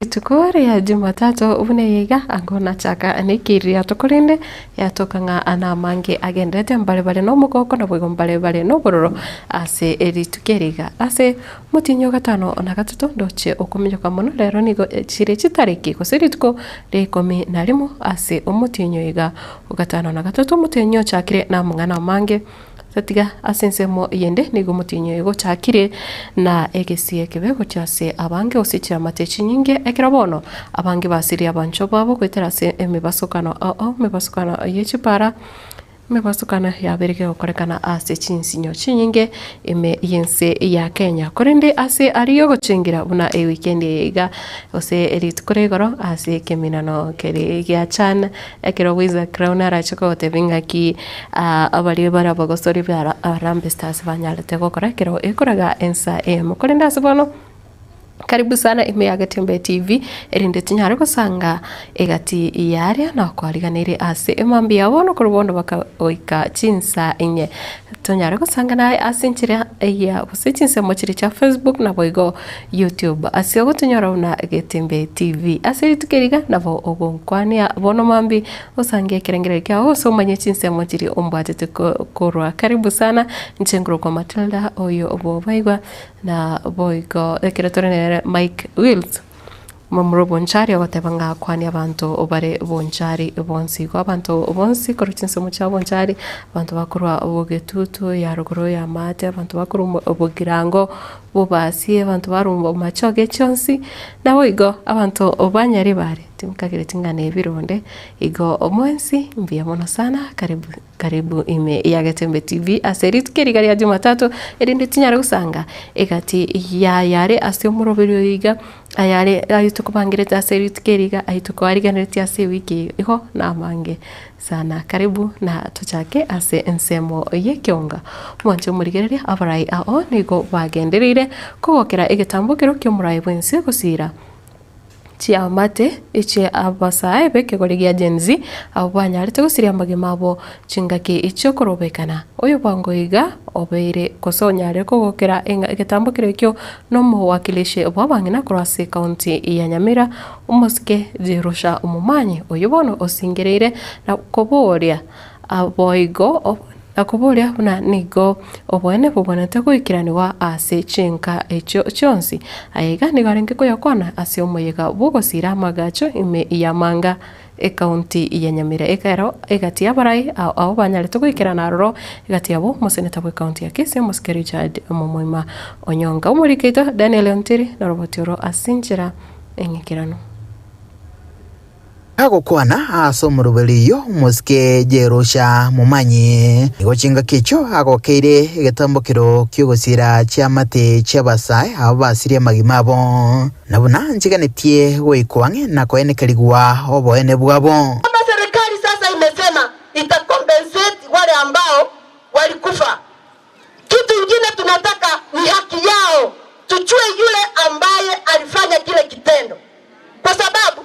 Rituko ria Jumatatu buna eye iga ango nachaka nekeiririato korende yatoka ng'a namange agenderete mbare bare nomogoko naboigo mbare bare nobororo ase rituko eri iga. Ase omotienyi o gatano na gatato ndoche okominyoka mono rero nigo chire chitariki gose rituko ria ikomi na rimo ase omotienyi oyo iga o gatano na gatato omotienyi ochakire namang'ana amange. Tatiga ase ensemo eyende nigo omotienyi oyo gochakire na egesie ekebe gochia ase abange gose chiamate chinyinge, ekero bono abange basirie abanchwa babo goetera ase emebasokano ao emebasokano ye chipara, emebasokano yabeire kegokorekana ase chinsinyo chinyinge ime y'ense ya Kenya. Korende ase aria ogochengera buna ewikendi eye iga gose rituko ria igoro ase ekeminano keria gia CHAN Ekero Weasel Crown arache kogotebia ng'aki abaria bare abagosori ba Harambee Stars banyarete gokora ekero ekoraga ensa eyemo. Korende ase bono, karibu sana ime ya Getembe TV, erinde tinyare gosanga egati yaria na kwariganeirie ase emambia ya bono korwa bono baka goika chinsa inye. Tonyare gosanga naye ase enchera ya gose chinsemo chiria chia Facebook naboigo YouTube ase ogotonyora buna Getembe TV. Ase rituko eri iga nabo ogonkwania bono mambia osange ekerengererio kiao gose omanye chinsemo chiria ombwatete korwa. Karibu sana, inche nkorokwa Matilda oyo bwobaigwa na boigo ekero tore nere Mike Wills. Momura obonchari ogoteba ng'a akwanie abanto bare bonchari bonsi. Igo abanto bonsi korwa chinsemo chia bonchari, abanto bakorwa bogetutu ya rogoro ya maate, abanto bakorwa bogirango, bobasi, abanto barwa machoge chionsi, naboigo abanto ba Nyaribari timkagereti ng'a nebironde. Igo mwensi mbuya mono sana karibu. Karibu ime ya Getembe TV ase rituko eri iga ria Jumatatu, erinde tinyare gosanga egati y'ayare ase omoroberi oyo iga, ayare aywo tokobangerete ase rituko eri iga, aywo tokoariganeretie ase ewiki eye igo namange sana. Karibu na tochake ase ensemo y'ekeonga. Mwanche omorigereria abarai ao nigo bagendereire kogokera egetambo ekero ki'omorai bw'ense gosira. Chiamate echie abasae b'ekegori gia Gen Z abwo banyarete gosiria amagima abo chingaki chi'okorobekana. Oyo bwango iga obeire gose onyarire kogokera egetambo keria ekio nomowakilishi bw'abang'ina korwa ase ekaunti ya Nyamira omosike Jerusha Omomanyi oyio bono osingereire na koboria boigo Na koboria buna nigo oboene bobwenerete goikeranigwa ase chinka echio chionsi. Aya iga nigo arenge koyakwana ase omoyega bw'ogosiira amagacho ime y'amanga ekaunti ya Nyamira. Ekero egati y'abarai ao ao banyarete goikerana aroro egati yabo omoseneta bw'ekaunti ya Kisii omosike Richard Momoima Onyonka. Omoriki oito Daniel Ontiri noroboti oro ase enchera eng'ikeranu. Agokwana ase omoroberio omosike Jerusha momanyi, nigo chingaki echio agokeire egetambokero ki'ogosiira chiamate chi'abasae abwo basirie amagima abo, na buna nchiganetie goikwa ang'e na koenekerigwa oboene bwabo. Kama serikali sasa imesema ita compensate wale ambao walikufa. Kitu ingine tunataka ni haki yao, tujue yule ambaye alifanya kile kitendo, kwa sababu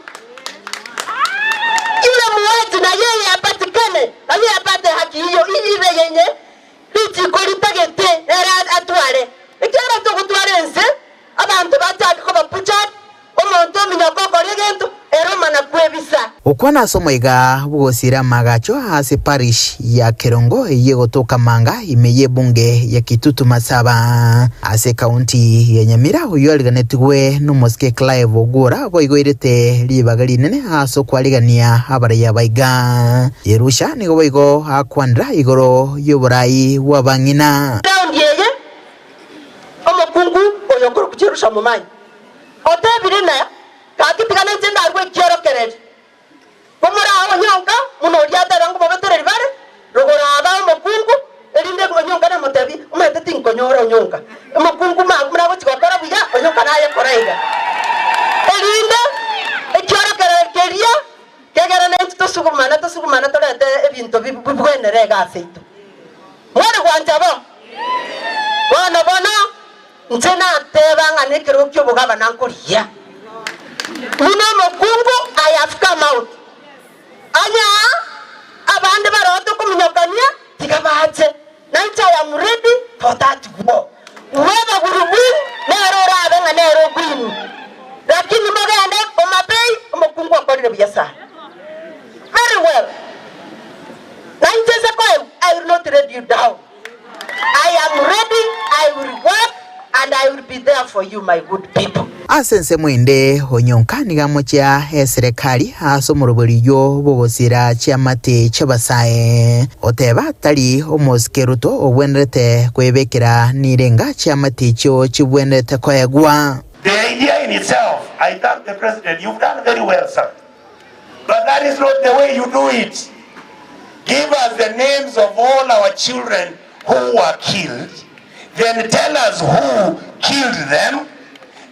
yule muuaji na yeye apatikane, na yeye apate haki hiyo ile yenye richiko ritagete nere atware. Ekiagera togotwara ense abanto bachake koba butchered, Omonto ominyoka okora egento, ere omana kwebisa. Gokwana ase omoiga bw'ogosiira amaagacho ase parish ya Kerongo eyio egotoka Manga ime y'ebunge ya Kitutu Masaba ase ekaunti ya Nyamira oyio ariganetigwe nomosike Clive Ogwora boigo oirete ribaga rinene ase okwarigania abaraiyo abaiga. Jerusha nigo boigo akwanera igoro y'oborai bw'abang'ina. Raundi eye omokungu oyo okorokwa Jerusha omomanyi. Otebire ng'a, Gaki tiga nainche ndarue ekiorokererio. Komorae onyonka buna oria ateba ng'a omobetereri bare, rogoro abae omokungu, erinde onyonka namotebie, Omanyete tinkonyora onyonka. Omokungu mambia buna agochia gokora buya, onyonka naye kora iga. Erinde ekiorokererio keria kegere naintwe tosugumane tosugumane torente ebinto bibwenere iga ase intwe. Mware gwancha bo? Bono bono. Inche nateba ng'a nekerogo ki'obogabana nkorigia buna omokungu, I have come out. Onye abande barote kominyokania, tiga bache, nainche I am ready for that war. Whoever will win, nere orabe ng'a nere ogwini. Lakini mogende. let you down. I am ready, I will work and I will be there for you my good people. Ase ensemo ende, onyonka nigo amochia eserekari ase omoroberi oyio bw'ogosiira chiamate chi'abasae, oteba tari omosike Ruto ogwenerete kwebekera nirenga chiamate echio chibwenerete koegwa. The idea in itself, I thank the president, you've done very well sir, but that is not the way you do it. Give us the names of all our children who were killed, then tell us who killed them.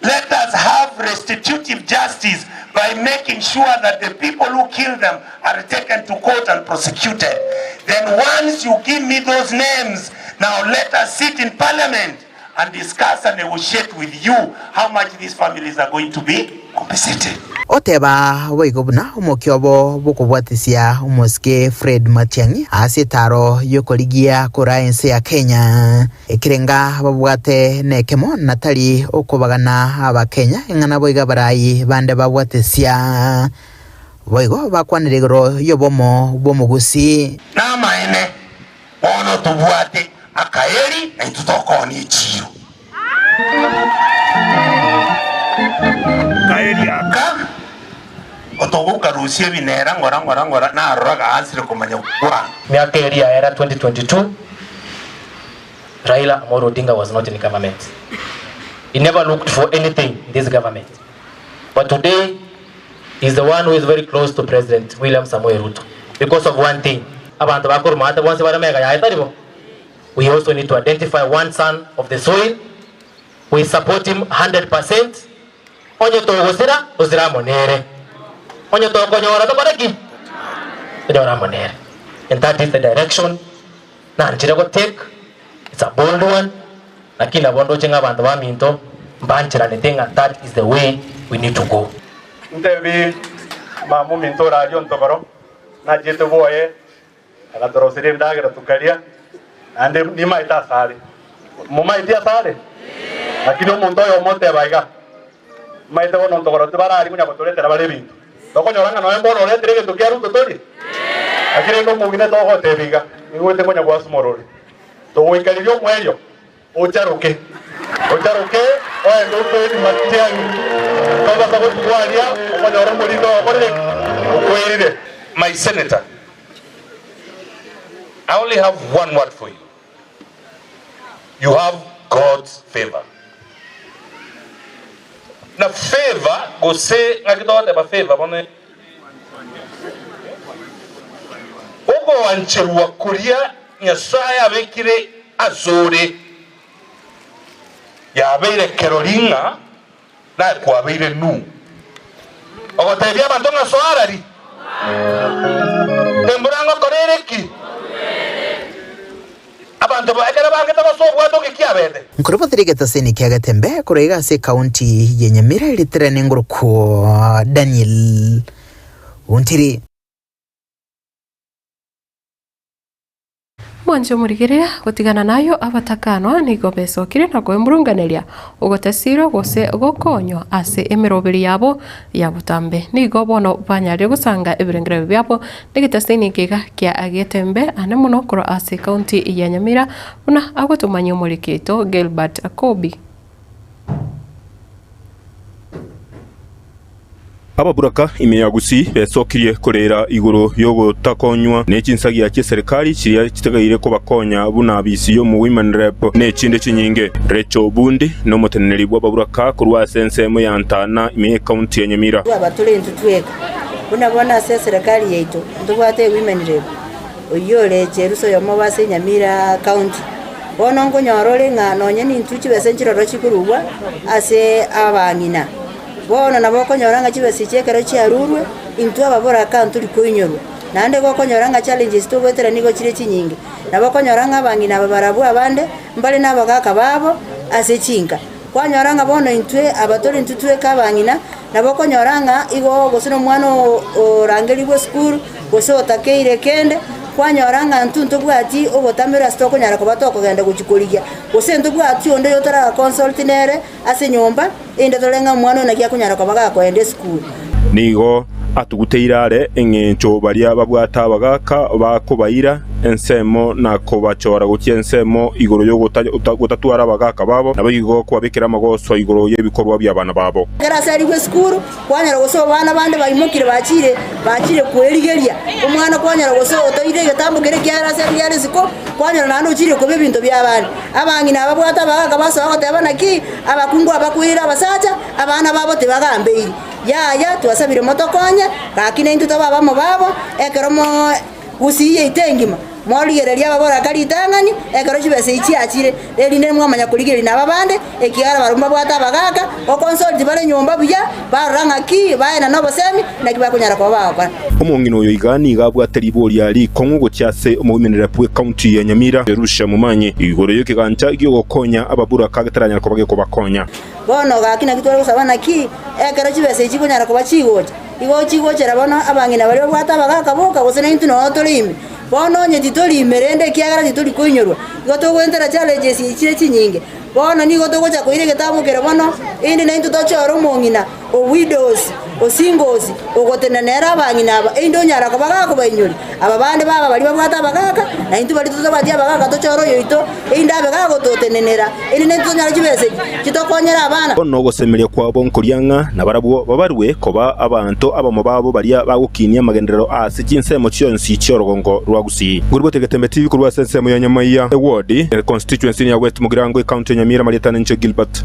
Let us have restitutive justice by making sure that the people who killed them are taken to court and prosecuted. Then once you give me those names, now let us sit in parliament and discuss and negotiate with you how much these families are going to be compensated. Oteba boigo buna omokia obo bw'okobwatisia omosike Fred Matiang'i ase etaaro y'okorigia koraa ense ya Kenya. Ekerenga babwate nekemo na tari okobagana Abakenya ing'ana boigo abarai bande babwatesia. Boigo bakwanire igoro y'obomo bw'omogusii. Namaene, Bono tobwate akaeri na intwe tokoonia echiiro. Akaeri aka otogokarusia ebinera ng'ora ng'ora ng'ora, narora gaansire komanya gokwana. Miaka eria yaera 2022, Raila Amolo Odinga was not in government. He never looked for anything in this government. But today, he is the one who is very close to President William Samoei Ruto because of one thing, abanto ba korwa maate bonsi bare mega yaye tari bo? We also need to identify one son of the soil, we support him 100%, onye togosira, tosire amo nere, onye tokonyora tokore ki? Tonyore amo nere. And that is the direction nanchire go take, it's a bold one, lakini nabo ndoche ng'a abanto baminto mbancheranete ng'a that is the way we need to go. Ntebi mama ominto oraria ontogoro, nachiete bwoye, agatoroseria endagera tokaria, naende nimaete asare. Momaeti asare? Lakini omonto oyomo oteba iga, Maete bono ntogoro tibararia konya gotoretera bare ebinto. Tokonyora ng'a nonya mbono oretire egento kia Ruto torie? Naki rende omong'ina togotebia iga, nigoete konya goasumora ore. Togoika riria omoerio, ocharoke, ocharoke oende otoe Matiang'i. Tobasa gotigwa aria okonyora omorito okorire ki? Okwerire. My senator, I only have one word for you, you have God's favour. Na favour gose ng'aki togoteba favour bono? Ogoancherwa koria Nyasae abekire asore yabeire kerori ng'a naye kwabeire nu. Ogotebia abanto ng'a soa arari, embura ngokora ere ki? Abanto ekero bangete gosoa obwato nki kiabete? Nkorobotire egetaseni kia Getembe korwa iga ase ekaunti ya Nyamira eritere nengorokwo Daniel Ontiri. Mwanche omorigereria, gotigana nayo abatakanwa nigo besokire na koemurunganeria ogotesirwa gose gokonywa ase emeroberi yabo ya botambe. Nigo bono banyarire gosanga ebirengererio biabo negetasini ekeiga kia Getembe ane mono korwa ase ekaunti ya Nyamira buna agotomanyia omoriki oito Gilbert Akobi. Ababuraka ime ya Gusii besokirie koreera igoro y'ogotakonywa ne chinsagia chi'eserekari chiria chitegeire kobakonya buna abisi y'omo-Women Rep na echinde chinyinge. Rachel Obundi nomoteneneri bw'ababuraka korwa ase ensemo ya Ntana ime y'ekaunti ya Nyamira. Twaba tore intwe tweka, buna bono ase eserekari yaito ntobwate ewomen rep, oyio ore Cherusa oyomo obo ase Nyamira county. Bono nkonyora ore ng'a nonye nintwe chibesa nchiroro chikorugwa ase abang'ina. Bono nabo okonyora ng'a chibesa echi ekero chiarurwe, intwe ababoraka ntori koinyorwa. Naende igo okonyora ng'a challenges togoetera nigo chire chinyinge. Nabo okonyora ng'a abang'ina aba barabwo abande, mbare na abagaka babo ase chinka. Kwanyora ng'a bono intwe aba tore intwe tweka abang'ina, nabo okonyora ng'a igo gose na omwana orangerigwe esukuru, gose otakeire kende, kwanyora ng'a intwe ntobwati obotamero ase tokonyara koba tokogenda gochia korigia, gose ntobwati onde oyo tora consult nere ase enyomba, erinde tore ng'a omwana oyo naki akonyara koba gakoenda esukuru. Nigo Atuguteire are engencho baria babwate abagaaka bakobaira ensemo na kobachora gochia ensemo igoro y'ogotatwara abagaaka babo, naboigo kobabekera amagoso igoro y'ebikorwa bi'abana babo. Ekero aserigwe esukuru, kwanyora gose abana bande baimokire bachire, bachire kwerigeria. Omwana kwanyora gose otoire egetambo keria ekiagera aserigwe are isiko, kwanyora naende ochire koba ebinto bi'abande. Abang'ina ababwate abagaaka basoa goteba naki, abakungu abakwirire abasacha, abana babo tibagambeiri. Yaya, twasabire motokonye, gaki naintwe tobe abamo babo, ekero mo gusii yaito engima. Morigererie ababoraka ritang'ani, ekero chibesa echi chiachire, erinde mwamanya korigereria naba bande, ekiagera barabwo mbabwate abagaaka, gokonsult bare nyomba buya, barora ng'aki baena nobosemi, naki bakonyara koba bagokora. Omong'ina oyo iga nigo abwate riboria rikong'u gochia ase omoimenera bw'ecounty ya Nyamira, Jerusha Momanyi, igoro y'ekegancha gi'ogokonya ababuraka getaranyara koba gekobakonya. Bono gaki naki tware gosaba naki ekero chibesa echi chikonyara koba chigocha, igo chigochera bono abang'ina baria babwate abagaaka boka gose naintwe noo tore ime. Bono onye titori ime rende ekiagera titori koinyorwa, igo togoentera challenges echi chire chinyinge. Bono nigo togocha koira egetabu kere bono, erinde naintwe tochore omong'ina o widows, o singles, ogotenena nere abang'ina aba, erinde onyara koba gakobainyoria. Aba bande baba baria babwate abagaaka, na intwe baria totabwati abagaaka tochore oyoito, erinde abe gagototenenera, erinde naintwe tonyore chibesa echi chitokonyere abana. Bono ogosemeria kwabo nkoria ng'a nabarabwo babarue koba abanto abamo babo baria bagokinia amagenderero ase chinsemo chionsi chi'orogongo rwa Gusii. Ngoribwate Getembe TV korwa ase ensemo ya Nyamaiya Eward, Constituency ya West Mugirango, Ecounty ya Nyamira, Marietana inche Gilbert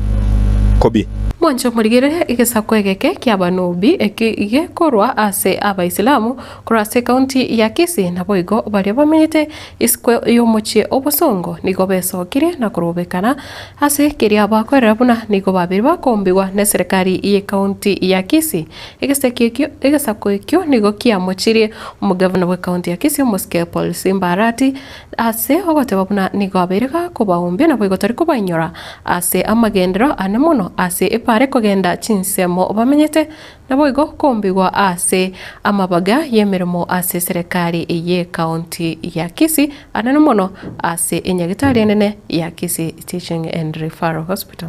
Kobi. Mwanche omorigerere egesaku egeke ki'Abanubi eki gekorwa ase Abaisilamu Korwa ase ekaunti ya Kisii naboigo baria bamenyete isiko y'omochie o Bosongo nigo besokirie na korobekana ase keria bakoerera buna nigo babeire bakombigwa neserekari y'ekaunti ya Kisii. Egeseki ekio egesaku ekio nigo kiamochirie omogavana bw'ekaunti ya Kisii omosike Paul Simba Arati ase ogoteba buna nigo abeire gakobaombia naboigo tari kobainyora ase amagenderero ane mono ase epara ekogenda chinsemo bamenyete Naboigo kombigwa ase amabaga y'emeremo ase eserekari y'ecounty ya Kisii, anene mono ase enyagitari enene ya Kisii Teaching and Referral Hospital.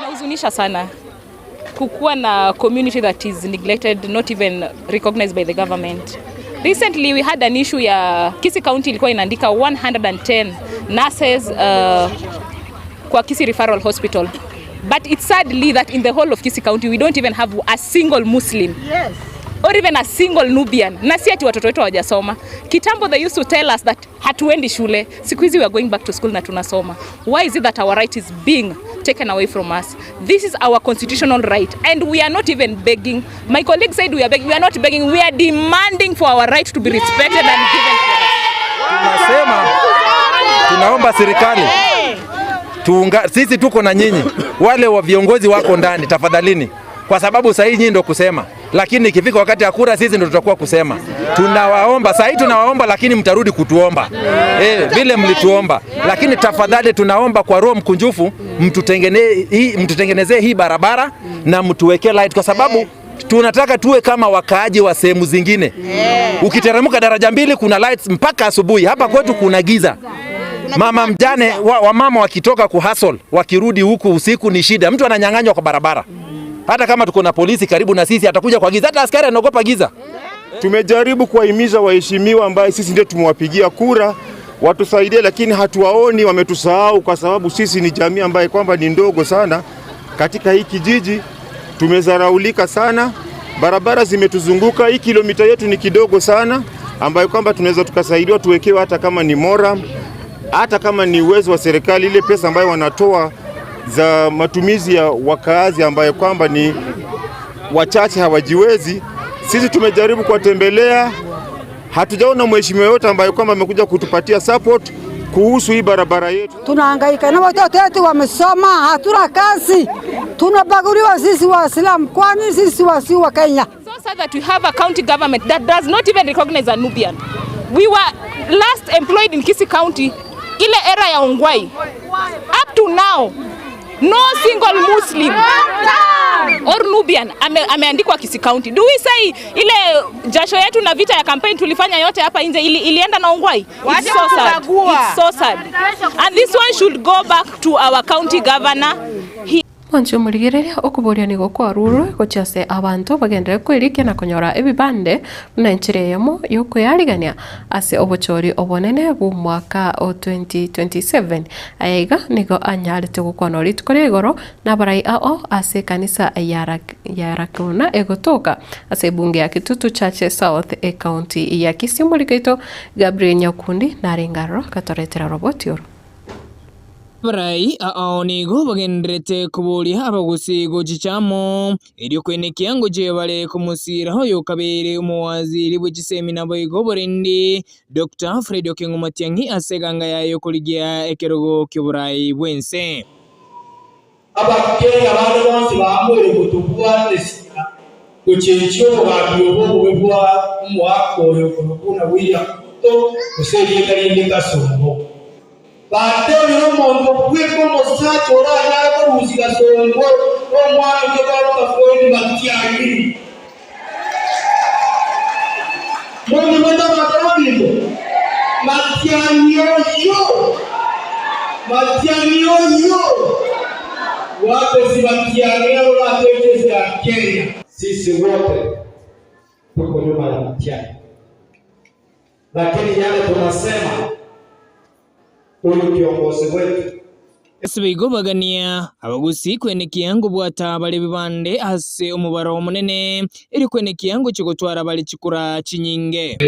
Inahuzunisha sana kukuwa na community that is neglected not even recognized by the government. Recently we had an issue ya Kisii County ilikuwa inaandika 110 nurses uh, kwa Kisii Referral Hospital. But it's sadly that in the whole of Kisii County we don't even have a single Muslim. Yes. Or even a single Nubian. Na si ati watoto wetu hawajasoma. Kitambo they used to tell us that hatuendi shule. Siku hizi we are going back to school na tunasoma. Why is it that our right is being taken away from us? This is our constitutional right and we are not even begging. My colleague said we are begging. We are not begging. We are demanding for our right to be respected and given to us. Tunasema tunaomba serikali tuunga, sisi tuko na nyinyi, wale wa viongozi wako ndani, tafadhalini, kwa sababu sahii nyinyi ndio kusema, lakini ikifika wakati ya kura sisi ndio tutakuwa kusema. Tunawaomba sahii, tunawaomba lakini mtarudi kutuomba eh, vile mlituomba, lakini tafadhali tunaomba kwa roho mkunjufu mtutengenezee hii barabara na mtuwekee light kwa sababu tunataka tuwe kama wakaaji wa sehemu zingine. Ukiteremka daraja mbili kuna lights mpaka asubuhi. Hapa kwetu kuna giza. Mama mjane wa, wamama wakitoka kuhustle wakirudi huku usiku ni shida, mtu ananyang'anywa kwa barabara. Hata kama tuko na polisi karibu na sisi atakuja kwa giza, hata askari anaogopa giza. Tumejaribu kuwahimiza waheshimiwa ambaye sisi ndio tumewapigia kura watusaidie, lakini hatuwaoni, wametusahau kwa sababu sisi ni jamii ambaye kwamba ni ndogo sana katika hii kijiji. Tumezaraulika sana, barabara zimetuzunguka, hii kilomita yetu ni kidogo sana, ambayo kwamba tunaweza tukasaidiwa tuwekewe hata kama ni moram, hata kama ni uwezo wa serikali, ile pesa ambayo wanatoa za matumizi ya wakaazi ambayo kwamba ni wachache hawajiwezi. Sisi tumejaribu kuwatembelea, hatujaona mheshimiwa yote ambaye kwamba amekuja kutupatia support kuhusu hii barabara yetu. Tunahangaika na watoto wetu wamesoma, hatuna kazi, tunabaguliwa sisi Waislamu, kwani sisi wasi wa Kenya. So sad that we have a county government that does not even recognize a Nubian. We were last employed in Kisii County Ile era ya Ongwae up to now no single Muslim or Nubian ame, ameandikwa Kisii County. Do we say ile jasho yetu na vita ya campaign tulifanya yote hapa nje ili, ilienda na Ongwae? It's so sad. It's so sad. And this one should go back to our county governor. He Mwanche omorigereria, okoboria nigo kwarurwe gochia ase abanto bagenderere kwerikia na konyora ebibande buna enchera eyemo y'okoyarigania ase obochori obonene bw'omwaka o 2027. Aya iga nigo anyarete gokwanwa rituko ria igoro nabarai ao ase ekanisa ya Rakona egotoka ase ebunge ya Kitutu Chache South ecounty ya Kisii. Omoriki oito Gabriel Nyakundi narenge aroro akatoretera roboti oro. Abarai ao nigo bagendererete koboria abagusii gochicha amo, erio koenekia ngochia bare komosiira oyokabeire omowaziri bwe chisemi naboigo oborendi, Doctor Fred Okengo Matiang'i ase eganga yaye yokorigia ekerogo ki'oborai bw'ense. Abakenya bande bonsi baamoire gotobwatesia gochenchia obogambi obo obobe bwa omoaka oyo okorokwa buna William Ruto gose erieta rinde Kasongo. Batebire omonto bweka omosacha oranyare korusia Kasongo omwana oria okoroka Fred Matiang'i. Monyigwete abanto baminto? Matiang'i oyio, Matiang'i oyio, gwatesi Matiang'i nabo batoetie ense ya Kenya. Sisi wote tuko nyuma ya Matiang'i, lakini yale tunasema huyu kiongozi wetu Ase boigo bagania abagusii kwenekia ngobwata bare ebibande ase omobaro omonene, erio kwenekia ngochia gotwara bare chikura chinyinge.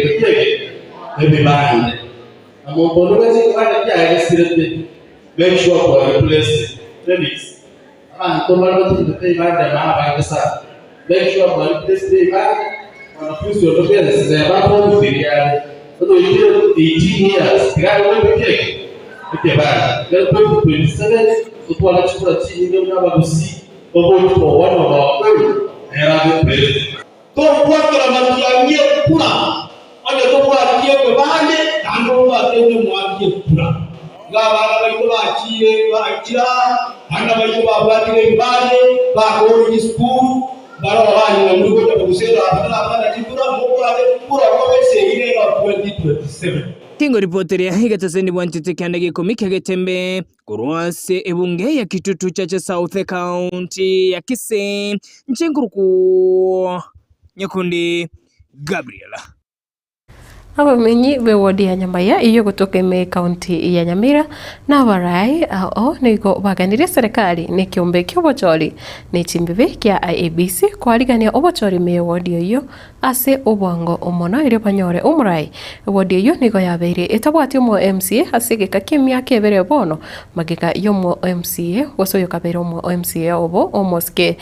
Ebibande na monto onde bwensi ekebande kiaye gesirete make sure kwa replace it. Felix abanto mbare batigete ebibande maa abange sana make sure kwa replace ebibande mwanafunzi onde bwensi neba form three are bono oikire 18 years tiga aegwe ekeki Ekebare, ekero 2027 totware chikura chinyinge buna abagusii tovote for one of our own nere abe president. Tobwatera matiang'i ekura, onye tobwati ekebande, naende obwate onye mwaki ekura. Iga abana baito bachiire bachire aa, abana baito babwatire ebibande, bakoorire chisukuru, mbaroo banyuomirwe gocha kogusera abana abana chikura, mobwate kura koba esegi nero 2027. Tingoripoteria egeteseni bwanchete kianda gia ikomi kia Getembe korwa ase ebunge ya Kitutu Chache South Ekaunti ya Kisii, inche nkorokwa Nyakundi Gabriel. Abamenyi b'ewodi ya Nyamaiya eyio egotoka ime ekaunti ya Nyamira na abarai ao nigo baganirie eserekari na ekeombe ki'obochori ne chimbibe kia IEBC koarigania obochori ime y'ewodi eyio Ase obwango mono erio banyore omorai. Ewodi eyio nigo yabeire etabwati omo MCA ase egeka ki'emiaka ebere bono, magega y'omo MCA gose oyokabeire omo MCA obo omosike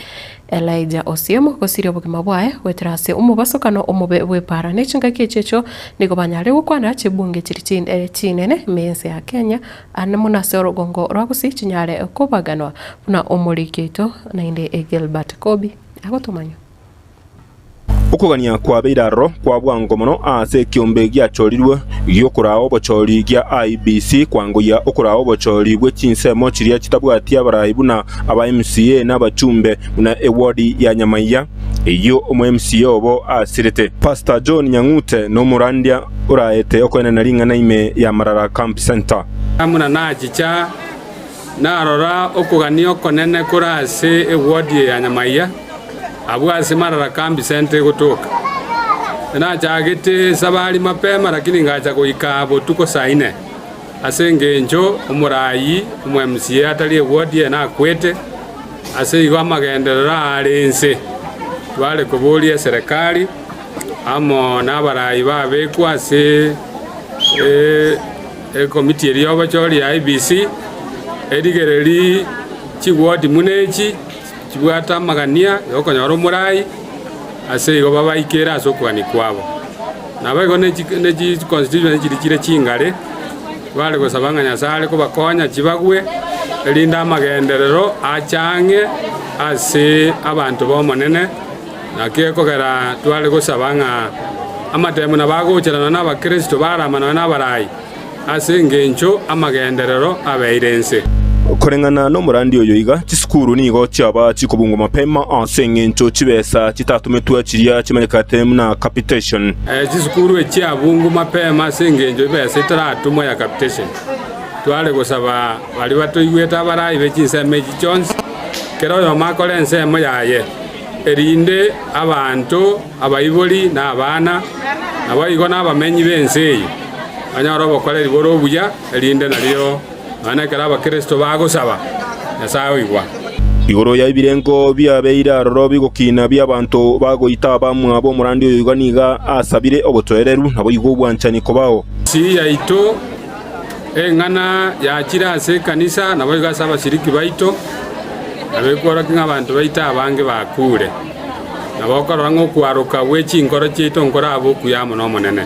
Elijah Osiemo gosiria obogima bwaye goetera ase omobasokano omobe bw'epaara ne chingaki echi echio nigo banyare gokwana chibunge chiri chinene ime y'ense ya Kenya ande mono ase orogongo rwa Gusii chinyare kobaganwa buna omoriki oito naende Gilbert Kobi agotomanya. Okogania kwabeire aroro kwa bwango mono ase ekiombe giachorirwe gi'okoraa obochori gia IEBC kwangoyia okoraa obochori bwe chinsemo chiria chitabwati abarai buna aba MCA na abachumbe buna eward ya Nyamaiya eyio omo MCA obo asirete. Pastor John Nyang'ute nomorandia oraete okoenena ring'ana ime ya Marara Camp Centre. Buna nachicha Narora okogania okonene kore ase ewodi eye ya Nyamaiya, abwo ase Marara Kambi Centre egotoka. Nachagete esabari mapema lakini ngacha goika botuko saa ine ase engencho omorayi omo MCA atari ewodi eye nakwete, ase igo amagenderero aare inse. Tware koboria eserekari amo nabarayi babekwa ase Ekomiti eria y'obochori ya IEBC erigererie chiwodi buna echi chibwate amagania yokonyora omorai ase igo babaikere ase okogania kwabo. Naboigo ne chiconstituency chiria chire chingare bare gosaba ng'a Nyasae are kobakonya chibagwe erinde amagenderero ache ang'e ase abanto b'Omonene. Naki ekogera tware gosaba ng'a amatemo nabagochera nonya nabakristo barama nonya nabarai. ase engencho amagenderero abeire ense. Koreng'ana nomorandi oyo iga, chisukuru nigo chiaba chikobungwa mapema ase engencho chibesa chitatometwe chiria chimanyekate buna capitation. Chisukuru echi chiabungwa mapema ase engencho ebesa etaratomwa ya capitation. Tware gosaba baria batoigwete abarai be chinsemo echi chionsi, kera oyomo akore ensemo yaye, erinde abanto, abaibori, na abana, naboigo nabamenyi b'ense eye, banyore obokoreri bore obuya, erinde nario nonya nekero Abakristo bagosaba, Nyasae oigwa. Igoro ya ebirengo biabeire aroro bigokina bi'abanto bagoita abamwabo omorandi oyo iga nigo asabire obotoereru, naboigo obwanchani kobao. Ense yaito Eng'ana yachire ase ekanisa, naboigo ase abashiriki baito, nabo ekworokia ng'a abanto baito abange bakuure. Nabo okorora ng'a okwaroka gwe chinkoro chiaito nkorabe okuya amo n'Omonene.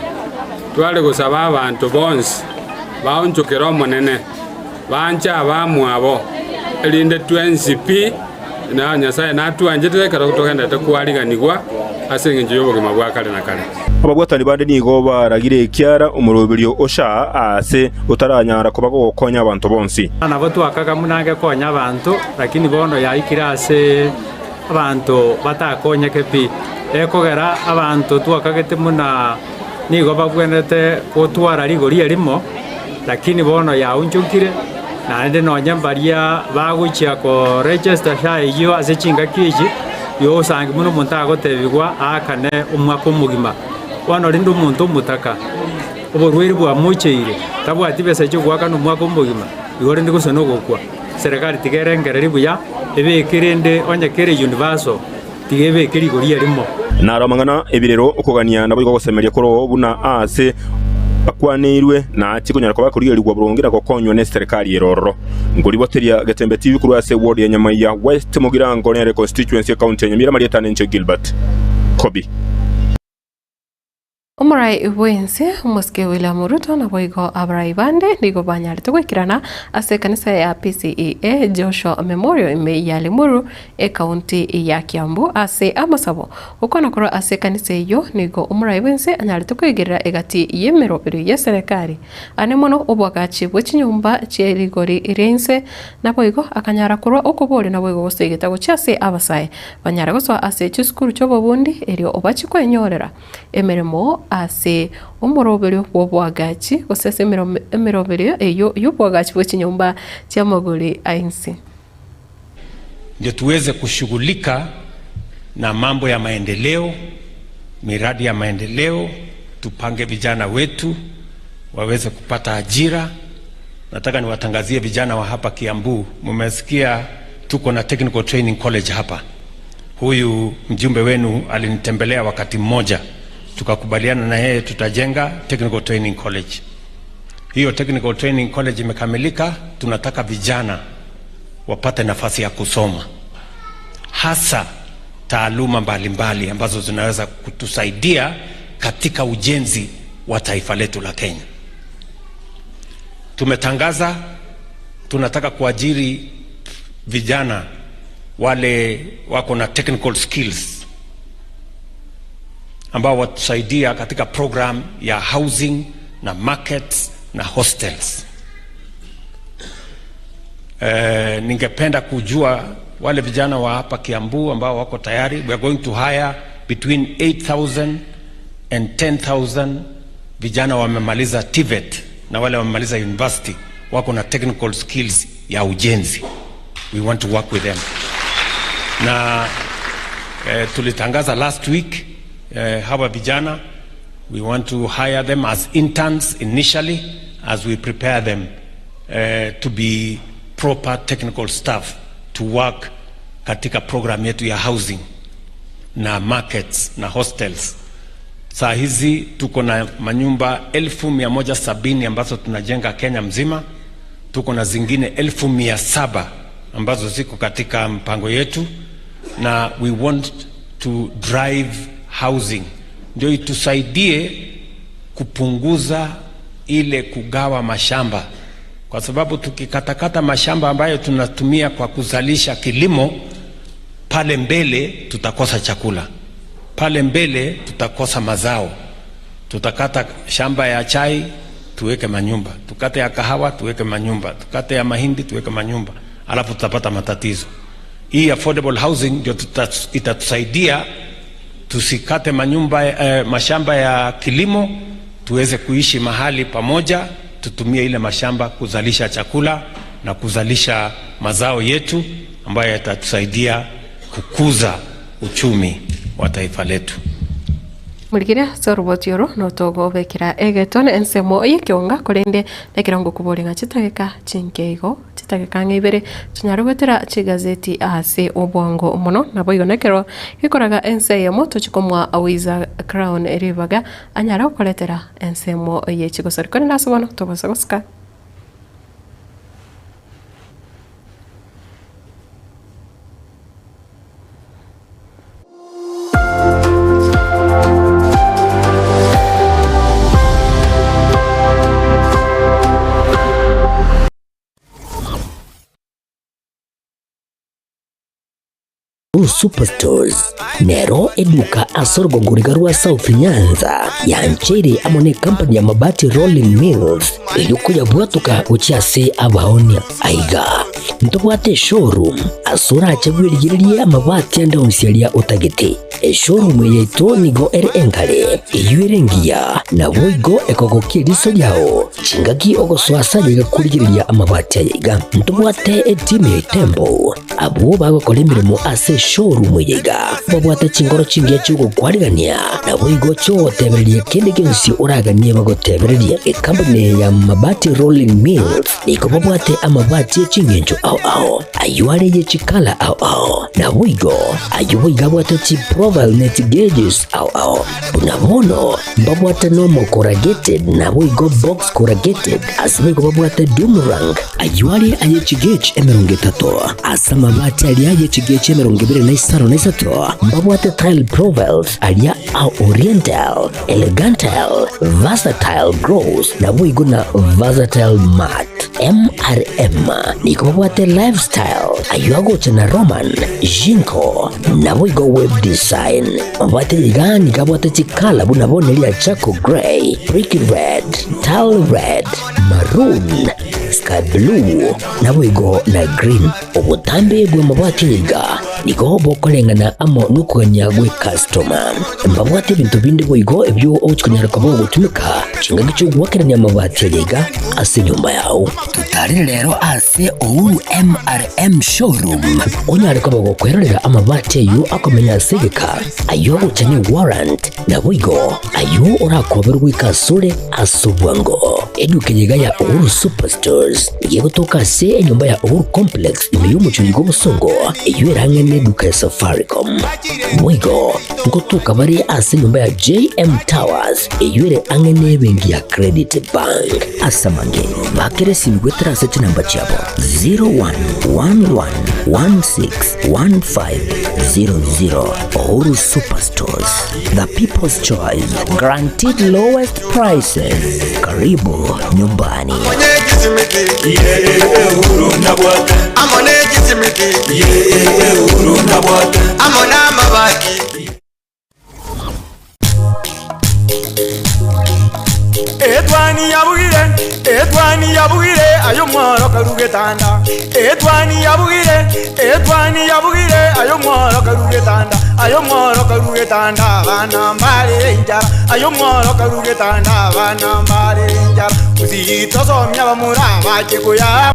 Tware gosaba abanto bonsi baonchokere Omonene, banche abamwabo, erinde twensi pi Na Nyasae natwanchete ekero togenderete kwariganigwa ase engencho y'obogima bwa kare na kare. Ababwatani bande nigo baragire ekiara omoroberio o SHA aase otaranyara koba gogokonya abanto bonsi. Nabo twakaga buna ngekonya abanto, lakini bono yaikire ase abanto batakonyeke pi. Ekogera abanto twakagete buna nigo babwenerete gotwara rigori erimo, lakini bono yaonchokire, naende nonye mbaria bagochia ko register SHA eyio ase chingaki echi, yosangi buna omonto agotebigwa aakane omwaka omogima. Bono rende omonto omotaka, oborwaire bwamocheire, tabwati besa chiogoakana omwaka omogima, igo rende gose nogokwa. Serikali tiga erengererie buya, ebeke rende onye kere universal. Tiga ebeke rigori erimo. Naro amang'ana ebirero okogania naboigo ogosemeria koroo buna aase akwaneirwe, na achie konyara koba akorigerigwa boronge na gokonywa neserekari ere ororo. Nkoriboteria Getembe TV korwa ase ward ya Nyamaiya West Mugirango nere constituency ecounty ya Nyamira Marieta Nenche Gilbert Kobi. Omorai bw'ense, omosike William Ruto naboigo abarai bande nigo banyarete goikerana ase ekanisa ya PCEA Joshua Memorial ime ya Limuru ekaunti ya Kiambu ase amasabo. Gokwana korwa ase ekanisa eyio nigo omorai bw'ense anyarete koigerera egati y'emeroberio y'eserekari ane mono oboagachi bwe chinyomba chie rigori ria inse naboigo akanyara korwa okoboria naboigo gosegeta gochia ase abasae banyare gosoa ase chisukuru chi'obobundi erio obachie kwenyorera emeremo ase omoroberio bw'oboagachi, gose ase emeroberio eyio y'oboagachi bwe chinyomba chi'amagori a inse. Ndio tuweze kushughulika na mambo ya maendeleo, miradi ya maendeleo, tupange vijana wetu waweze kupata ajira. Nataka niwatangazie vijana wa hapa Kiambu, mumesikia tuko na Technical Training College hapa. Huyu mjumbe wenu alinitembelea wakati mmoja, tukakubaliana na yeye tutajenga Technical Training College. Hiyo Technical Training College imekamilika. Tunataka vijana wapate nafasi ya kusoma hasa taaluma mbalimbali ambazo zinaweza kutusaidia katika ujenzi wa taifa letu la Kenya. Tumetangaza tunataka kuajiri vijana wale wako na technical skills ambao watusaidia katika program ya housing na markets na hostels. Eh, ningependa kujua wale vijana wa hapa Kiambu ambao wako tayari. We are going to hire between 8000 and 10000 vijana wamemaliza TVET na wale wamemaliza university wako na technical skills ya ujenzi. We want to work with them. Na eh, tulitangaza last week eh, hawa vijana we want to hire them as interns initially as we prepare them eh, to be proper technical staff to work katika program yetu ya housing na markets na hostels. Saa hizi tuko na manyumba 170,000 ambazo tunajenga Kenya mzima. Tuko na zingine 700,000 ambazo ziko katika mpango yetu, na we want to drive housing ndio itusaidie kupunguza ile kugawa mashamba, kwa sababu tukikatakata mashamba ambayo tunatumia kwa kuzalisha kilimo, pale mbele tutakosa chakula, pale mbele tutakosa mazao. Tutakata shamba ya chai, tuweke manyumba, tukate ya kahawa tuweke manyumba, tukate ya mahindi tuweke manyumba, alafu tutapata matatizo. Hii affordable housing ndio itatusaidia tusikate manyumba, mashamba ya kilimo, tuweze kuishi mahali pamoja, tutumie ile mashamba kuzalisha chakula na kuzalisha mazao yetu ambayo yatatusaidia kukuza uchumi wa taifa letu. Murigire ase oroboti oro notogobekera egetone ensemo y'ekionga korende nekerongo kobori ng'a chitageka chinke igo chitageka ng'a ibere chinyare goetera chigazeti ase obwango mono nabo igo nekero gekoraga ense eyemo tochi komoa Wiza Crown ribaga anyare gokoretera ensemo ye chigosori korende ase bono tobasa gosika. Uhuru Superstores nero eduka ase orogongo riga rwa South Nyanza yancheire amo ne company ya Mabati Rolling Mills erio koyabwatoka gochia ase abaonia. Aiga ntobwate eshowroom ase orache bwerigererie amabati ande onsi aria otagete. Eshowroom eye yaito nigo ere enkare, eyio ere engiya, naboigo ekogokia eriso riao chingaki ogosoa ase aye iga korigereria amabati aya iga. Ntobwate etimu ya Itembo Abwo bagokora emeremo ase eshowroom eye iga babwate chinkoro chingiya chi'ogokwarigania, naboigo chi'ogotebereria kende gionsi oraganie bagotebererie. Ekampuni eye ya Mabati Rolling Mills nigo babwate amabati e ching'encho ao ao, ayio are ye chikala ao ao, naboigo ayio boigo abwate chiprofile ne chigeges ao ao. Buna bono mbabwate normal corrugated naboigo box corrugated, ase boigo babwate doom rank, Ayio are aye chigech 30, ase amabati aria aye chigech 23 mbabwate tile profiles aria a oriental, elegantal, versatile gloss, naboigo na versatile matte. MRM nigo babwate lifestyle, ayio agocha na Roman, Jinko, naboigo web design. Mabati iga nigo abwate chikala buna bono eria charcoal grey, brick red, tile red, maroon, sky blue, naboigo na green. Obotambe bw'amabati iga nigo bokoreng'ana amo nokogania gw'ekastoma. Mbabwate ebinto binde boigo ebio ogochi konyara koba ogotumeka chingaki chi'ogoakerania amabati aya iga ase enyomba yao. Totarere rero ase Uhuru MRM Showroom onyare koba gokwerorera amabati ayio akomenya ase egeka, ayio agocha ne warrant, naboigo ayio orakoberwe goika asore ase obwango. Eduka eye iga ya Uhuru Superstores nigo egotoka ase enyomba ya Uhuru Complex ime y'omochie oyo bw'obosongo eyio ere ang'e n'eduka ya Safaricom. Boigo ngotoka bare ase enyomba ya JM Towers eyio ere ang'e n'ebenki ya Credit Bank. Ase amange, bakera esimi goetera ase chinamba chiabo 0111161500. Uhuru Superstores, the people's choice, guaranteed lowest prices. Karibu nyumbani. Etwani yabugire, etwani yabugire, ayo mworo karugetanda. Etwani yabugire, etwani yabugire, ayo mworo karugetanda. Ayo mworo karugetanda, abana mbare enchara. Ayo mworo karugetanda, abana mbare enchara. Usitosomia bamura bache kuya.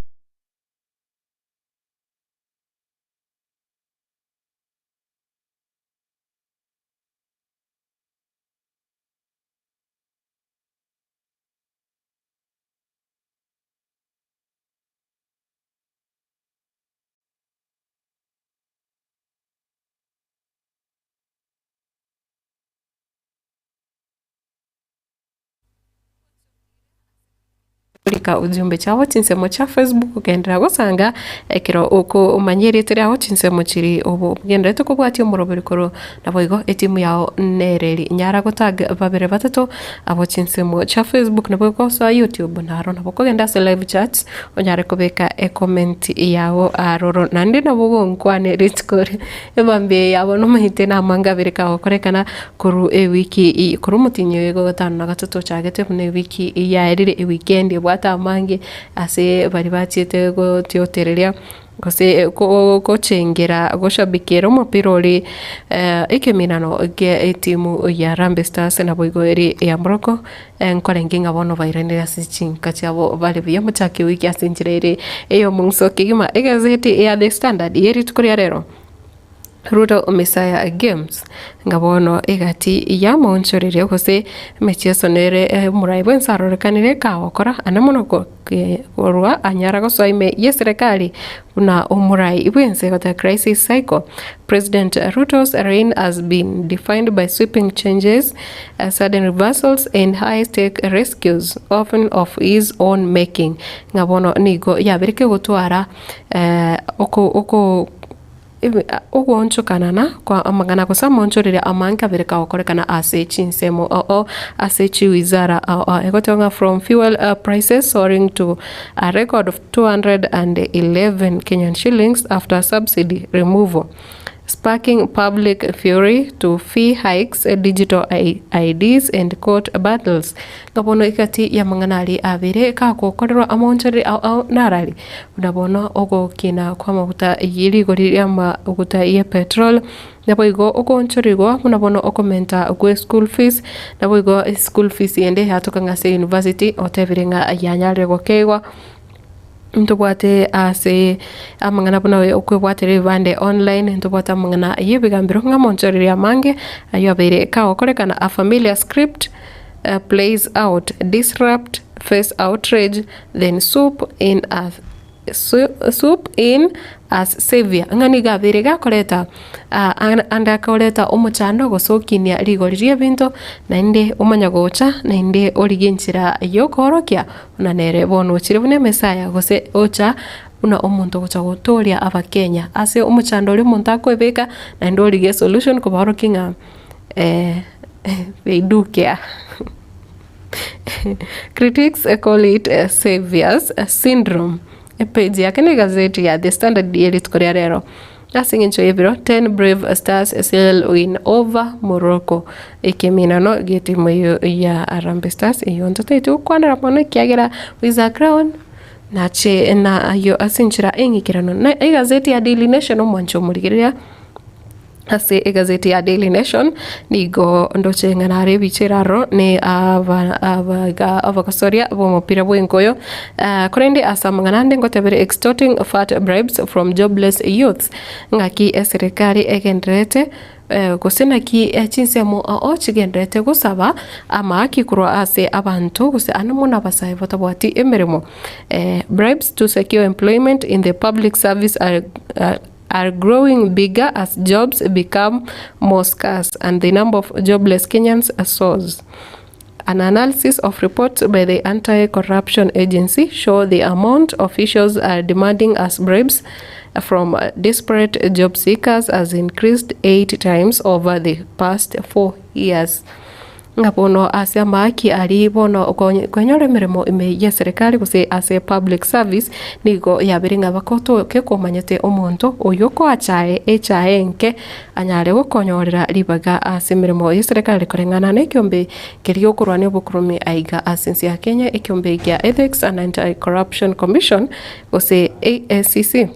Rika ujumbe chiabo chinsemo chia Facebook ogenderera gosanga ekero okomanya erieta riao chinsemo chiri obo ogendererete kobwatia omoroberi korwa naboigo etimu yao nereri nyara gotag babere batato abo chinsemo chia Facebook naboigo gosoa YouTube naro nabo okogenda ase live chat onyare kobeka ecomment yao aroro naende nabo ogonkwane rituko ri emambia eye yabo nomanyete namange abere kagokorekana Korwa ewiki korwa omotienyi oyo iga gatano na gatato ochagete buna ewiki yaerire ewikendi ebwate amange ase baria bachiete gotiotereria gose gochengera goshabikera omopira oria ekeminano gie etimu ya Harambee Stars naboigo ere eya Morocco nkorenge ng'a bono bairanire ase chinka chiabo bare buya mochake ewiki ase enchera ere eyomong'uso kegima. Egazeti ya The Standard ye rituko ria rero. Ruto Messiah Games, ng'a bono egati y'amaonchoreria gose emechieso nere omorai bwensi arorekanire kagokora ande mono korwa anyara gosoa ime y'eserekari buna omorai bwensi goteba crisis cycle. President Ruto's reign has been defined by sweeping changes, sudden reversals and high stake rescues often of his own making. Ng'a bono nigo yabeire kegotwara oko oko. Ogoonchokanana kwa amang'ana gose amaonchoreria amange abere kagokorekana ase chinsemo ao ase chiwizara ao ao. Egoteba ng'a from fuel prices soaring to a record of 211 Kenyan shillings after subsidy removal, sparking public fury to fee hikes, digital IDs and court battles. Ng'a bono egati y'amang'ana aria abere kagokorerwa amaonchoreria ao ao narari. Buna bono ogokina kw'amaguta ye rigori ri'amaguta ye petrol, naboigo ogoonchorigwa buna bono okomenta gwe school fees, naboigo eschool fees ende yatoka ng'a ase university otebire ng'a yanyarire gokeigwa, ntobwate ase amang'ana buna okwebwatera ebibande online, ntobwate amang'ana ya ebigambero ng'a amonchoreria amange aywo abeire kagokorekana a familiar script plays out, disrupt, face outrage, Then swoop in as swoop in as saviour, ng'a nigo abeire gakoreta ande akoreta omochando gose okinia rigori ri'ebinto, naende omanya gocha naende origie enchera y'okoorokia buna nere bono ochire buna emesaya gose ocha buna omonto ogocha gotoria abakenya. Ase omochando oria omonto akoebeka naende origie esolution kobaorokia ng'a they do care. Critics call it saviour's syndrome. Epage yake na egazeti ya The Standard ye rituko ria rero. Ase eng'encho y'ebiro, 10 Brave Stars seal win over Morocco. Ekeminano gi'etimu eyio ya Harambee Stars eyio ntotaeti gokwanera mono ekiagera with a crown nache na ayio ase enchera eng'ikeranu. Na egazeti ya Daily Nation omwancho omorigereria. Ase egazeti ya Daily Nation nigo ndoche ng'a nare ebicha ere aroro ne aba abaiga abagosoria b'omopira bw'enkoyo korende ase amang'ana ande ngotebere extorting fat bribes from jobless youths ng'aki eserekari egendererete gose naki chinsemo ao chigendererete gosaba amaaki korwa ase abanto gose ande mono abasae batabwati emeremo bribes to secure employment in the public service are are growing bigger as jobs become more scarce and the number of jobless Kenyans soars. An analysis of reports by the Anti-Corruption Agency show the amount officials are demanding as bribes from desperate job seekers has increased 8 times over the past 4 years. Ng'a bono ase amaaki aria bono kwenyora emeremo ime y'eserekari gose ase public service, nigo yabeire ng'a bakotoke komanyete omonto oyio okoachae echae enke anyare gokonyorera ribaga ase emeremo y'eserekari koreng'ana nekiombe keria okorwania obokurume aiga ase ense ya Kenya ekiombe gia Ethics and Anti-Corruption Commission gose EACC.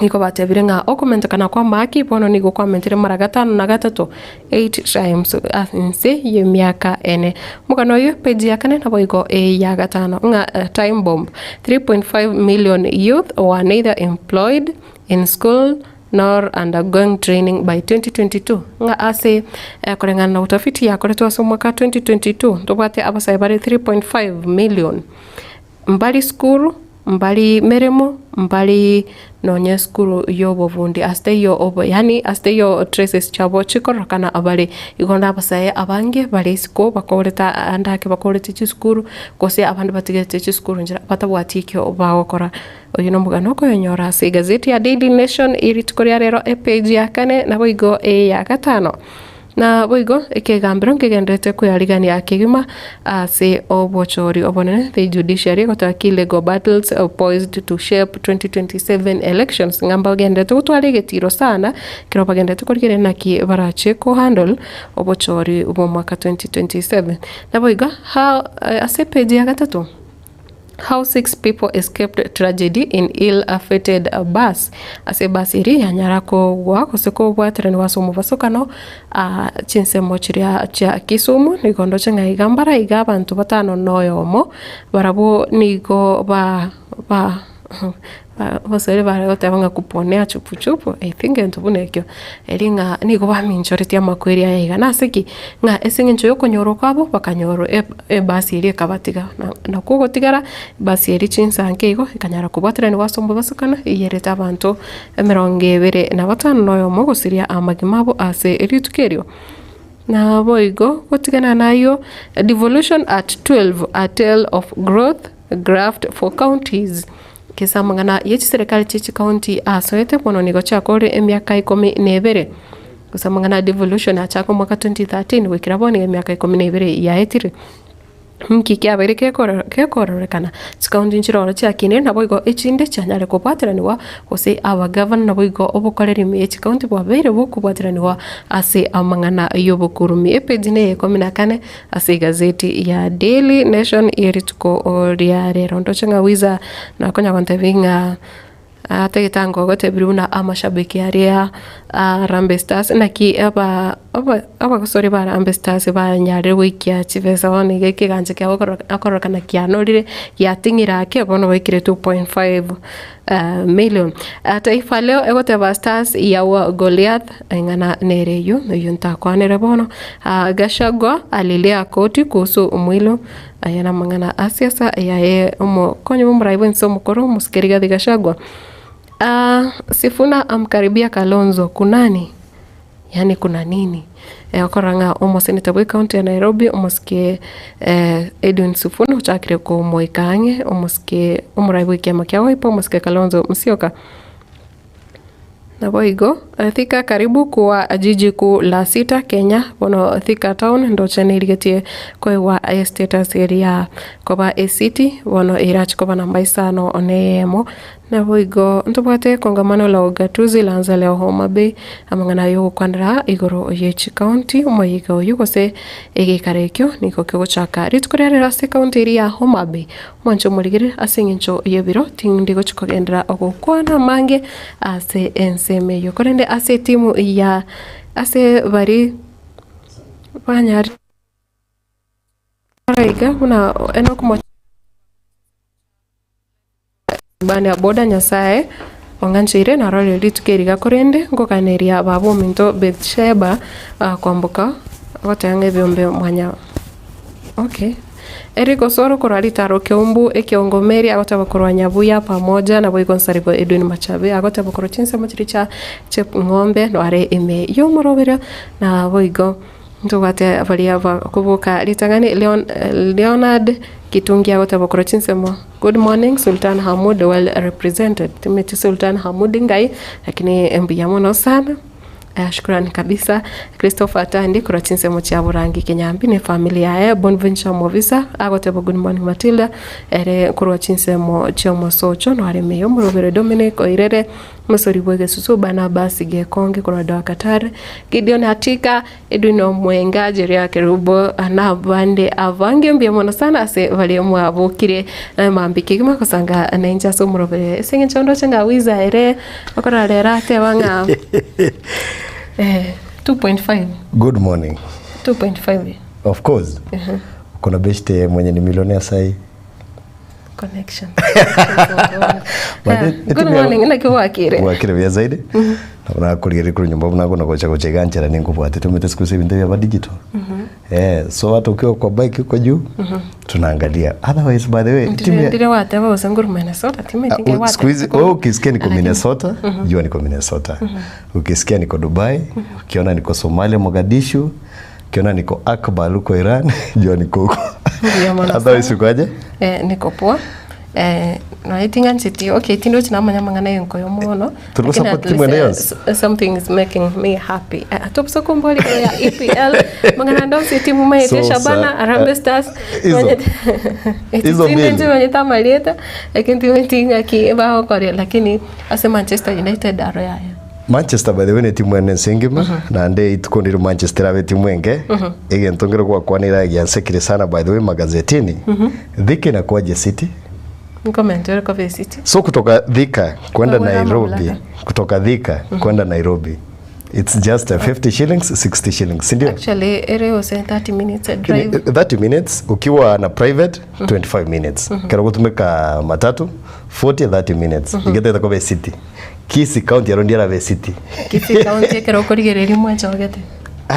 Nigo batebire ng'a okomentekana kw'amaaki bono nigo kwamentire mara gatano na gatato, eight times, ase ense y'emiaka ene. Omogano oyio page ya kane naboigo eya gatano ng'a time bomb, 3.5 million youth were neither employed, in school nor undergoing training by 2022 ng'a ase koreng'ana na utafiti yakoretwe ase omwaka 2022 ntobwate abasae bare 3.5 million mbari sukuru. Mbari meremo, mbari nonya esukuru y'obobundi, ase taiyo obo yaani ase taiyo traces chiabo chikorokana bare. Igo nabasae abange bare isiko bakorete ande ake bakorete chisukuru, gose abande batigete chisukuru nchera batabwati ekio bagokora. Oyio nomogano okoyonyora ase egazeti ya Daily Nation eye rituko ria rero epage ya kane naboigo eya gatano. Naboigo ekegambero nkegendererete kwearigania kegima ase obochori obonene, the judiciary egoteba ki legal battles poised to shape 2027 elections, ng'a mbagendererete gotwara egetiro sana ekero bagendererete korigereria naki barache ko handle obochori bw'omwaka 2027. Naboigo how ase epage ya gatato. How Six People Escaped Tragedy in Ill-Fated Bus, Ase ebasi eria yanyara kogwa gose kobwateranigwa ase omobasokano chinsemo chiria chia Kisumu, nigo ndoche ng'a iga mbare iga abanto batano na oyomo, barabwo nigo ba ba Abaswahili bare goteba ng'a kuponea chupuchupu, I think egento buna ekio, eri ng'a nigo baminchoretie amakweri aya iga. Nase ki? Ng'a ase eng'encho ya okonyorwa kwabo, bakanyorwa ebasi eria ekabatiga. Nakwo ogotigara, ebasi eria chinsa nke igo, ekanyara kobwateranigwa ase omobasokano, eyerete abanto emerongo ebere na batano na oyomo gosiria amagima abo ase rituko erio. Naboigo gotigana nayio, devolution at 12, a tale of growth. Graft for counties. Gese amang'ana ye chiserekari chie chikaunti asoete bono nigo chiakorire emiaka ikomi na ebere. Gose amang'ana a devolution achaka omwaka 2013 goikera bono nigo emiaka ikomi na ebere yaetire. Nki kiabeire gekororekana? Chikaunti nchiroro chiakinire naboigo echinde chianyare kobwateranigwa gose abagavana naboigo obokoreri ime ye chikaunti bwabeire bokobwateranigwa ase amang'ana y'obokurumi. Epeji neye ikomi na kane Ase egazeti ya Daily Nation ye rituko ria rero ndoche ng'a Wiza nakonya gontebia ng'a atagete ango ogotebirie buna amashabiki aria a Harambee Stars naki aba aba abagosori ba Harambee Stars banyarire goikia chibesa bono iga ekegancha kiabo okororekana kianorire giating'ire ake bono baikire 2.5 million. Taifa Leo egoteba Stars yaua Goliath Eng'ana nere eyio, eyio ntakwanere bono. Gachagua alilia koti kuhusu Mwilu. Aya namang'ana a siasa yaye omokonyi bw'omorai bw'ense omokoro omosike Rigathi Gachagua. Sifuna amkaribia Kalonzo kunani? Yaani kuna nini? Okorora ng'a omoseneta bwe county ya Nairobi omosike Edwin Sifuna ochakire komoika ang'e omosike omorai bw'ekiama kia Wiper omosike Kalonzo Musyoka. Naboigo, Thika karibu kuwa jiji kuu la sita Kenya, bono Thika town ndoche nerigetie koegwa estatus eria koba ecity, bono erache koba namba isano na eyemo. Naboigo ntobwate kongamano la ugatuzi laanza leo Homa Bay, amang'ana aya ogokwanera igoro ye chicounty, omoyega oyio gose egekaro ekio nigo kegochaka rituko ria rero ase ecounty eria ya Homa Bay. Mwanche omorigererie ase engencho y'ebiro, tindi gochia kogenderera ogokwana amange ase ensemo eyio. Korende ase etimu ya ase baria banyarire iga buna Enock Mochani boda Nyasae ong'ancheire narorire rituko eri iga korende ngoganeria baba ominto Bethsheba kwamboka goteba ng'a ebiombe mwanya okay. Eric Osoro korwa ritaro Keumbu ekeongo Mary agoteba korwa Nyabuya pamoja naboigo Nsarigo Edwin Machabe agoteba korwa chinsemo chiria chia Chepng'ombe noare ime y'omoroberio naboigo ntobwate baria bakoboka ritang'ani Leon Leonard Kitungi agoteba korwa chinsemo Good morning Sultan Hamud well represented timeti Sultan Hamud ngai lakini mbuya mono sana. Shukrani kabisa Christopher Tandi korwa chinsemo chia Borangi Kenyambi ne family yaye Bonventure Mobisa agoteba good morning Matilda ere korwa chinsemo chia Omosocho noaremeye omorobere Dominic Oirere omosori bwa egesusu Barnabas Gekonge korwa Doha Qatar Gideon Atika Edwin Omwenga Jeria Kerubo na abande abange mbuya mono sana ase baria mwabokire mambia kegima gosanga nainche ase omorobere ase eng'encho ndoche ng'a Wiza ere Okorora rero ateba ng'a eh, 2.5 Good morning. 2.5 Of course. Kuna beshte mwenye ni millionaire sahi. connection But Ah, it- good morning naki gwakire Gwakire buya zaidi. Nabo nakorigereria korwa nyomba buna kona gocha gocha iga nchera ninkobwatete omanyete siku hizi ebinto ebiaba digital. Eh, so hata ukiwa kwa bike huko juu tunaangalia. Otherwise by the way, timu ya Ndire gwateba gose nkorwa Minnesota timanyeti Ah, nkai siku hizi gwatebete wewe ukisikia niko Lakini- Minnesota, jua niko Minnesota. Ukisikia niko Dubai, ukiona niko Somalia Mogadishu, ukiona niko Akbal huko Iran, jua niko huko. Mbuya mono Otherwise sana. uko aje? Eh, niko poa. Eh, nonya ting'ancheti okay tindochi namanya amang'ana ya enkoyo mono Turi lakini gusupport at timu least, ende eh, yonsi? something is making me happy. Eh, atobisa kombora igoro ya EPL mang'ana ande onsi etimu maete So, Shabana, sa- Harambee eh, Stars hizo. manyete Hizo tinde mbili. nchimanyete amarieta lakini timanyeti ng'aki bagokoria lakini ase Manchester United aro yaya. Manchester by the way ne timu ene ense engima naende ituko ndire Manchester erabe etimu enge egento nkere gwakwanera giansekire sana by the way magazetini Thika inakuwaje city Nkomenta ore kobe city. so kutoka Thika kwenda Wabwera Nairobi mamlaka. kutoka Thika kwenda Nairobi it's just a 50 shillings 60 shillings si ndio Actually ere gose 30 minutes a drive. 30 minutes ukiwa na private 25 minutes kero gutumika matatu 40 30 minutes igetete kobe city Kisii county ero ndiarabe city Kisii county ekero okorigereria mwachogete.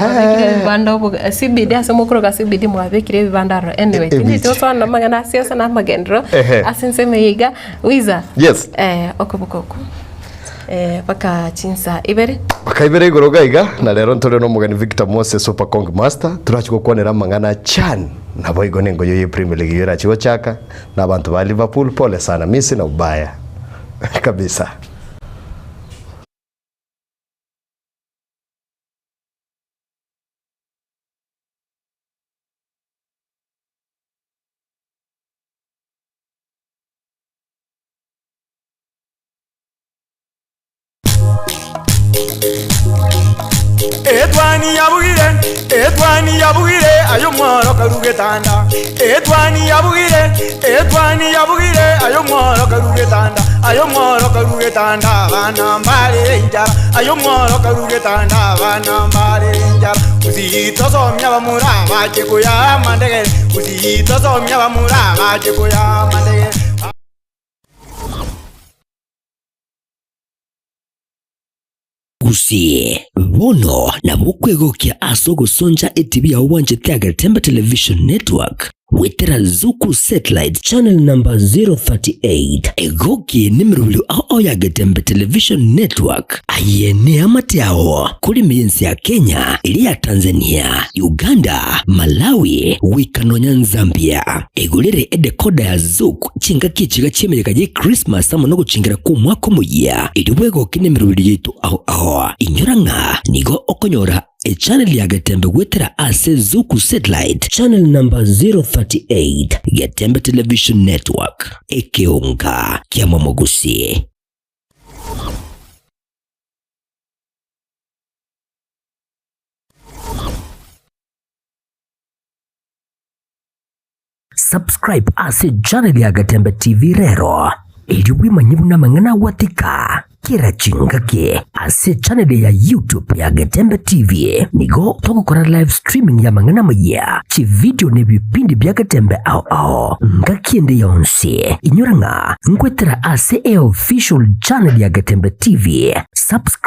Mwabekire ebibanda obo CBD ase mokoroka CBD mwabekire ebibanda aro anyway E- tindi ebichi. tosana amang'ana ase ase na amagenderero Ehe. ase ensemo eye iga wiza Yes. eh, okoboko okwo eh, mpaka chinsa ibere Bakaibera igoro iga iga, na rero ntore nomogeni Victor Moses Super Kong Master, torachi gokwanera amang'ana chan, naboigo nengoyo ye Premier League eyio erachi gochaka, na abanto ba Liverpool pole sana, mi sina ubaya kabisa. Etwani yabugire, etwani yabugire, ayo mworo karugetanda. Etwani yabugire, etwani yabugire, ayo mworo karugetanda. Ayo mworo karugetanda, abana mbare enchara. Ayo mworo karugetanda, abana mbare enchara. Usitosomia bamura bache koya mandegere. Usitosomia bamura bache koya mandegere. Gusii, bono nabo okwegokia ase ogosoncha etibi yao bwanchete ya Getembe Television Network goetera Zuku Satellite Channel number 038. Egoki nemerobio ao ao ya Getembe Television Network. Aye neamate ao kore ime y'ense ya Kenya, eria ya Tanzania, Uganda, Malawi, goika nonya Nzambia. Egorere edecoder ya Zuku chingaki echiga chi'emeyega ye Christmas amo nogochingera kw'omwaka omoyia, erio bwegoke nemerobio yaito ao ao. Inyora ng'a nigo okonyora echannel ya Getembe goetera ase Zuku Satellite channel number 038, Getembe Television Network, ekeonga kiamomogusi. Subscribe ase channel ya Gatembe TV rero erio bwemanye buna amang'ana agwatika kera chingaki ase channel ya YouTube ya Gatembe TV nigo togokora live streaming ya amang'ana amayia, chividio na ebipindi bia Gatembe ao ao ngaki ende yonsi. Inyora ng'a nkwetera ase eofficial channel ya Gatembe TV. Subscribe.